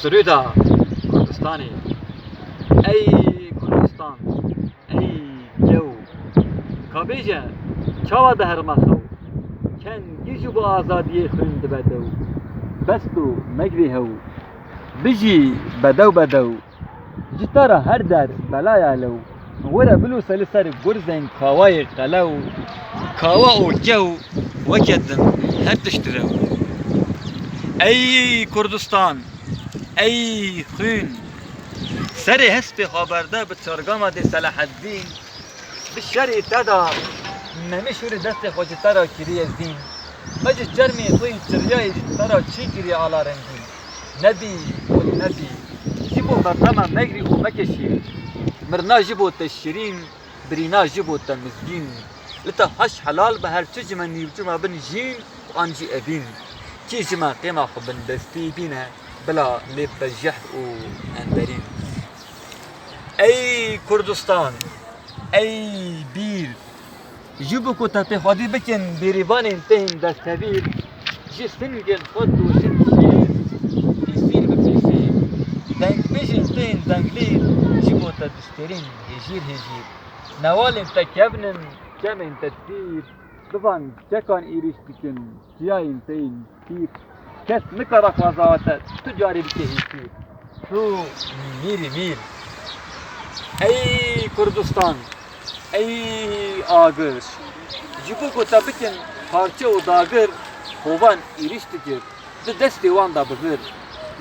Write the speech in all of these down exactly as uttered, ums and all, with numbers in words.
Sirûda Kurdistanê. Ey Kurdistan, ey kew. Ka bêje, çawa diherime xew? Kengî ji bo azadiyê xwîn dibe dew. Bes tu megirî hew. Bijî bedew bedew. Ji te re her der belaya lew. Were bilûse li ser gurzên kawayê qelew. Kawa û kew weke din her tişt direw. Ey Kurdistan, ey xwîn, serê hespê xwe berde bi çargama dê Selaheddîn. Bi şerê te de me min şûrê destê xwe ji te re kiriye zîn. Me ji çermê xwe yî çiriyayê ji te re çî kiriye ala rengîn. Nebî, nebî. Ji bo merdema megrî û meke şîr. Mirina ji bo te şirîn, birîna ji bo te mizgîn. Li te haş helal be her çi ji me nîvcû me bin jîn û an jî evîn. Kî ji me qêma xwe bindestî bîne, bila lê be jehr û enderîn. Ey Kurdistan, ey bîr, ji bo ku te pê xwedî bikin bêrîvanên te hîn desttevîr, ji singên xwe doşin şîr, hîsîr bi pêsîr, dengbêjên te hîn denglîr, ji bo te diştêrîn hêjîr hêjîr. Newalên te kevn in, çemên te tîr, bivan çekan êrîş dikin, çiyayên te yên pîr. Kes nikare xweza te tu carî bike hêsîr. Tu mîrî mîr. Ey Kurdistan, ey agir. Ji bo ku te bikin parçe û dagir, hovan êrîş dikir, di destê wan de bi vir.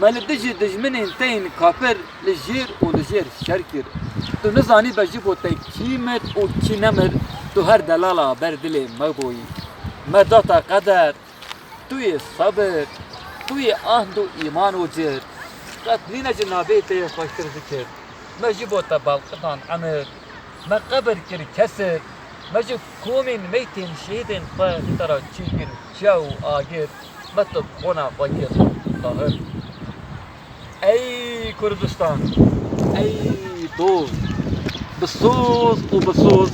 Me li dijî dijminên te yên kafir li jêr û li jêr şer kir. Tu nizanî be ji bo te kî mir û kî nemir, tu her delala ber dilê me bûyî. Me da te qeder, tu yê sebir, tu yê ahd û îman û cir. Qet nîne ji navê te yê xweştir zikir. Me ji bo te balqitan emir, me qebir kir kesir. Me ji komên meytên şehîdên xwe ji te re çî kir çiya û agir. Me tu bi xona xwe kir tahir. Ey Kurdistan, ey dost, bi soz û bi soz,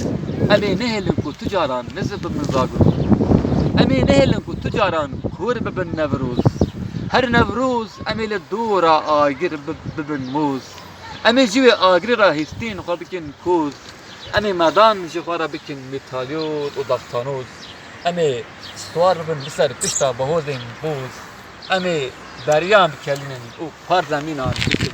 em ê nehêlin ku tu caran nizik bibin zagiroz. Em ê nehêlin ku tu caran kor bibin Newroz. Her Newroz em ê li dora agir bi-, bibin moz. Em ê ji wê agirê re hîstên xwe bikin koz. Em ê medan ji xwe re bikin mîtalyot û destanoz. Em ê siwar bibin li ser pişta behozên boz. Em ê beriyan bikelînin û par zemînan bikin